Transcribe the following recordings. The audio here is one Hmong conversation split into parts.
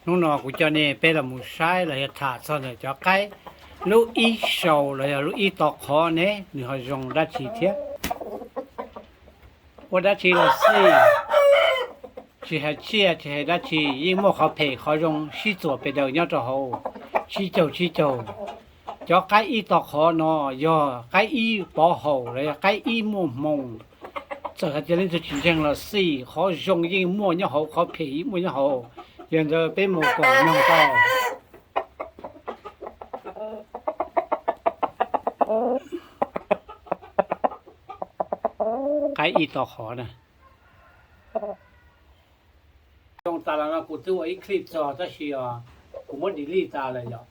Hnub no kuv coj nej peb los mus saib los yog tham txog ntawm cov qaib lub ib sau los yog lub ib to qhov ne, nws ho zoo dab tsi thiab, ua dab tsi los xij, tsis hais tsiaj tsis hais dab tsi yeej muaj qhov phem qhov zoo sib txuas pes daws nyob rau hauv, sib caug sib caug. Cov qaib ib to qhov no yog qaib ib pov haum los yog qaib ib muaj hmoo. Txawm hais tias leej twg tsis ntseeg los xij, qhov zoo yeej muaj nyob hauv, qhov phem yeej muaj nyob hauv. Yog ntawd peb mus koom mloog tau. Qaib ib to qhov na. Zoo tas los no kuv twb ua ib clip txog tab sis kuv muab delete tas lawm yom.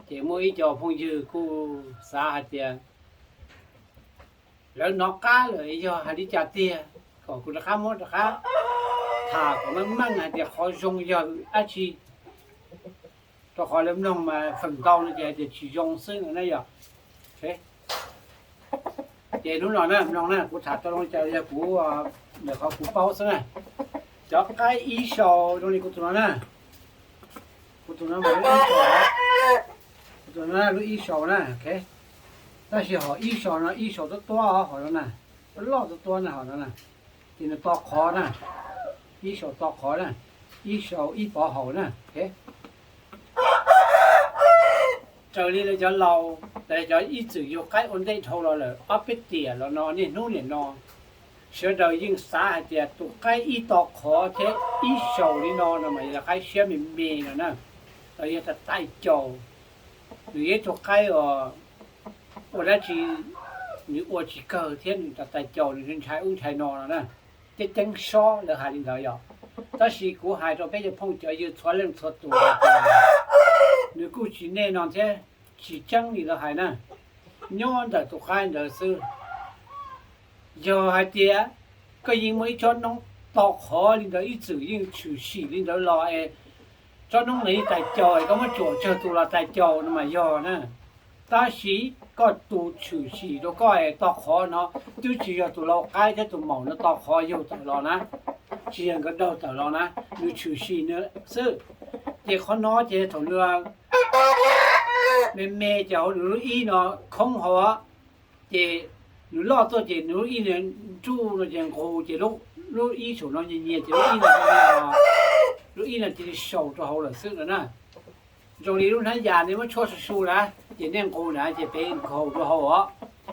Ces muaj ib co phooj ywg kuj xav hais tias lawv hnov qab lawm yog hais li cas tiag, kom kuv rov qab muab rov qab tham kom meej meej hais tias qhov zoo yog dab tsi. Rau qhov lawv mloog mas feem ntau no ces hais tias tsis zoo xwb no na yom. Ces hnub no na mloog na kuv tham tau zoo li cas yog kuv, ntawm qhov kuv paub xwb na. Cov qaib ib sau zoo li kuv tus no na, kuv tus no mas lub ib sau, kuv tus no lub ib sau na. Tab sis hom ib sau no ib sau tuab tuab hom no na, loj tuab tuab na hom no na. Ces nws to qhov na, ib sau to qhov na, ib sau ib pov haum na. Raws li lawv cov laus, cov ib txwm yug qaib ua ntej dhau los lawm ob peb tiam los no niaj hnub niam no, sawv daws yeej xav hais tias tus qaib ib to qhov thiab ib sau li no no mas yog qaib siab me me no na, los yog tais caus. Nws yog ib tug qaib ua dab tsi nws ua tsis kawg thiab nws tais caus nws ntshai ub ntshai no no na. Ceeb ceeb sob lawv hais li ntawd yom. Tab sis kuv hais rau peb cov phooj cov ywg txhua leej txhua tus hais tias nws kuj tsis nej no thiab, tsis tseeb li lawv hais na, nyob ntawm tus qaib ntawd xwb. Yog hais tias koj yeej muaj ib tsob noob to qhov li ntawd ib txwm yeej tshwm sim li ntawd los es tsob noob ntawd yeej tais caus es koj muab tsuam tsawg tus los tais caus no mas yog na. Tab sis koj tus tshwm sim rau koj es to qhov no twb tsis yog tus lau qaib thiab tus maum no to qhov yug tawm los na, tsis yog nkawd daug tawm los na, nws tshwm sim nws xwb. Ces qhov no ces thaum nws me me ces hauv nws lub ib no khoob hauv, ces nws loj tuaj ces nws lub ib no nruj no ces nqus ces lub ib saum no nyias nyias ces lub ib no, lub ib no cia li sau rau hauv lawm xwb no na. Zoo li lub hnab yas nej muab tshuaj su su na, ces nej nqus na ces peb nkaus rau hauv os,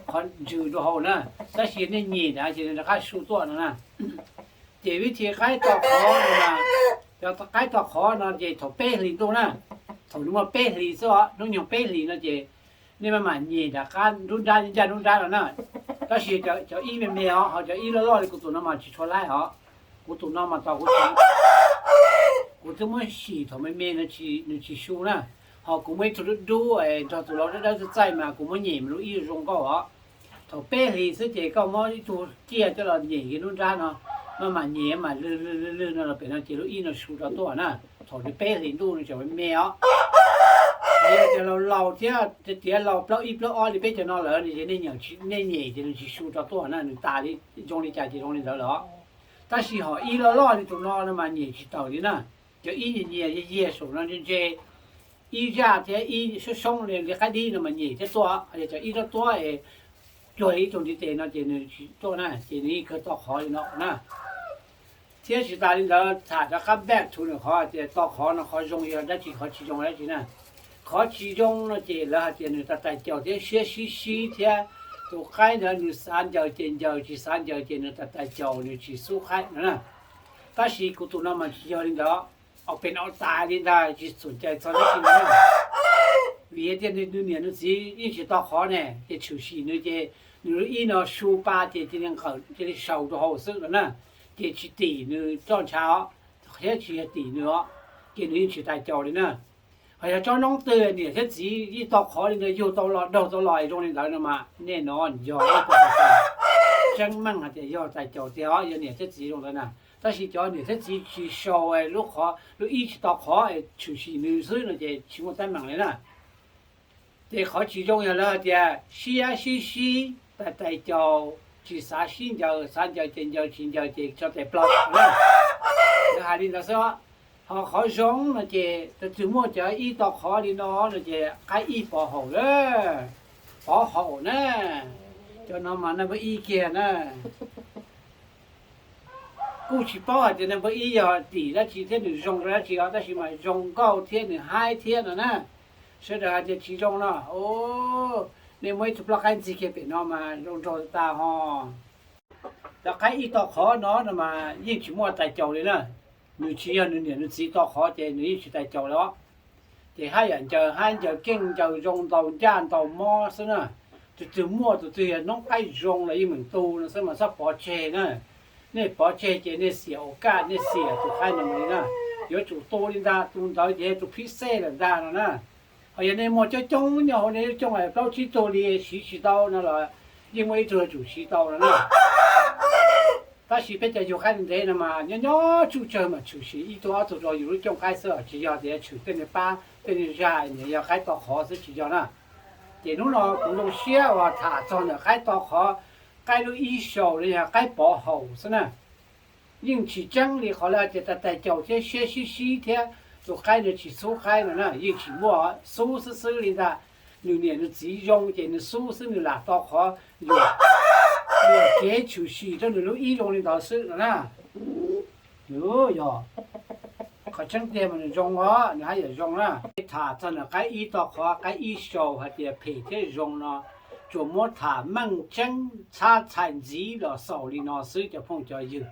qhov ntsws rau hauv na, tab sis nej nyem na ces nws rov qab su tuaj no na. Ces vib thi qaib to qhov no, cov qaib to qhov no ces thaum peb hlis ntuj na, thaum nws muaj peb hlis xwb os, hnub nyoog peb hlis no ces nej maj mam nyem rov qab nruab nrab ncaj nruab nrab no na. Tab sis cov ib me me os, ho cov ib loj loj li kuv tus no mas tsis tshua laib os. Kuv tus no mas tau kuv, kuv twb muab sim thaum me me nws tsis su na, ho kuv muaj ib tug dub dub nrog tus lau dawb dawb txaij txaij mas kuv muab nyem mas lub ib zoo nkauj os. Thaum peb hlis xwb ces koj muab ib tug ciaj coj los nyem kiag nruab nrab no, maj mam nyem mam lwg lwg lwg lwg no los pem no ces lub ib no su rau tuaj na. Thaum nws peb hlis ntuj nws tseem me me os. Yog tias laus laus thiab tiav laus plaub ib plaub ob li peb cov no lawm no ces nej nyem ces nws tsis su rau tuaj na, nws tas li zoo li cas ces zoo li ntawd lawm os. Tab sis ho ib loj loj li tus no no mas nyem tsis tawm li na. Cov ib nyias nyias yiag yiag saum no ntse ntse, ib zaj thiab ib soob soob li qaib dib no mas nyem thiab tuaj, yog cov ib tuab tuab es cuag ib tug ntiv tes no ces nws tsis tuaj na, ces nws yeej kawg to qhov li no na. Thiab tsis tas li ntawd tham rov qab back to nws qhov tias to qhov no qhov zoo yog dab tsi qhov tsis zoo dab tsi na. Qhov tsis zoo no ces lawv hais tias nws tais tais caus thiab siab sib sib thiab tus qaib ntawd nws xav ncaws ces ncaws, tsis xav ncaws ces nws tais tais caus nws tsis xub qaib no na. Tab sis kuv tus no mas tsis yog li ntawd, au pes no tas li ntag tsis txhum cai txog dab tsi na. Vim hais tias nws niam nws txiv yeej tsis to qhov ne, ces tshwm sim nws ces nws lub ib no su pa ces cia li nqawm cia li sau rau hauv xwb no na. Ces tsis tim nws roj ntsha os, thiab tsis yog tim nws os, ces nws yeej tsis tais caus li na. Ho yog tsob noob twg niam thiab txiv yeej to qhov li ntawd yug tau los daug tau los zoo li ntawd no mas nej no yog tseeb meej hais tias yog tais caus tiag os, yog niam thiab txiv zoo ntawd na. Tab sis cov niam thiab txiv tsis sau, lub qhov lub ib tsis to qhov es tshwm sim nws xwb no ces tsis muaj teeb meem li na. Ces qhov tsis zoo yog lawv hais tias siab sib sib tais tais caus, tsis xav sib ncaws, xav ncaws ces ncaws, tsis ncaws ces tso tes plaws na. Lawv hais li ntawd xwb os. Ho qhov zoo no ces tus twg muaj cov ib to qhov li no no ces qaib ib pov haum lawm, pov haum na. Cov no mas number ib kiag na. Kuj tsis paub hais tias number ib yog tim dab tsi thiab nws zoo rau dab tsi os, tab sis mas zoo nkauj thiab nws haib thiab no na. Sawv daws hais tias tsis zoo no, nej muab ib tug plaub qaib ntxig kiag pem no mas zoo nraug tas ho. Cov qaib ib to qhov no no mas yeej tsis muaj tais caus li na. Nws tsis yog nws niam nws txiv to qhov ces nws yeej tsis tais caus li os. Ces haj yam ncaws haib ncaws keej ncaws zoo ntaus ncaj ntaus mob xwb na. Tus twg muaj tus twg yog noob qaib zoo los yeej meem tu no xwb mas txhob pov tseg na. Nej pov tseg ces nej xiam ua kaj nej xiam tus qaib no li na. Yuav tsum tu li ntag, tus ntawd ces yog tus phib xej lawm ntag no na. Ho yog nej muaj coob coob nyob hauv nej lub cooj plaub tsib tug li siv tsis tau no los yeej muaj ib tug yuav tsum siv tau no na. Tab sis peb cov yug qaib ntev no mas nyob nyob tsuj tsawg mas tshwm sim ib tug ob tug rau yus lub cooj qaib xwb, tsis yog tias tshwm tej niag pab tej niag zaj niag yog qaib to qhov xwb, tsis yog na. Ces hnub no kuv zoo siab uas tham txog ntawm qaib to qhov, qaib lub ib saus los yog qaib pov haum xwb na. Yeej tsis tseeb li qhov lawv tias tais caus thiab siab sib sib thiab tus qaib no tsis xub qaib no na, yeej tsis muaj, xub xwb xwb li ntag. Nws niam nws txiv zoo ces nws xub xwb, nws lam to qhov yuam kev tshwm sim rau nws lub ib zoo li ntawd xwb no na. Nws yog qhov tseeb tiag mas nws zoo os, nws haj yam zoo na. Tham txog ntawm qaib ib to qhov, qaib ib saus hais tias phem thiab zoo no, tsuas muab tham meej tseeb txhab txhais ntxiv los xaus li no xwb cov phooj cov ywg.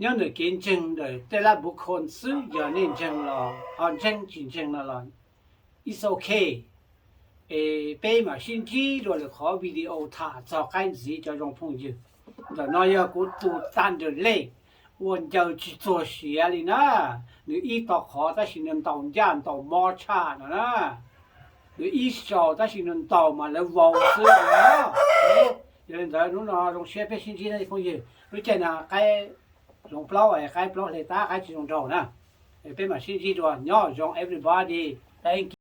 Nyob ntawm kev ntseeg ntawm tej lab npuv khoo xwb, yog nej ntseeg los ho ntseeg tsis ntseeg no los it's okay. Es peb mam sib ntsib dua lwm qhov video tham txog qaib ntxiv cov zoo phooj ywg. Ntawm no yog kuv tus Thunder Lake ua ncaws tsis txuag siav li na. Nws ib to qhov tab sis nws ntaus ncaj ntaus mob tshaj no na. Nws ib saus tab sis nws ntaus mas lawv vau xwb. Yog li ntawd hnub no zoo siab peb sib ntsib na phooj ywg. Lub caij no qaib hloov plaub, qaib plaub hle tab qaib tsis zoo nraug na. Peb mam sib ntsib dua, nyob zoo everybody. Thank you.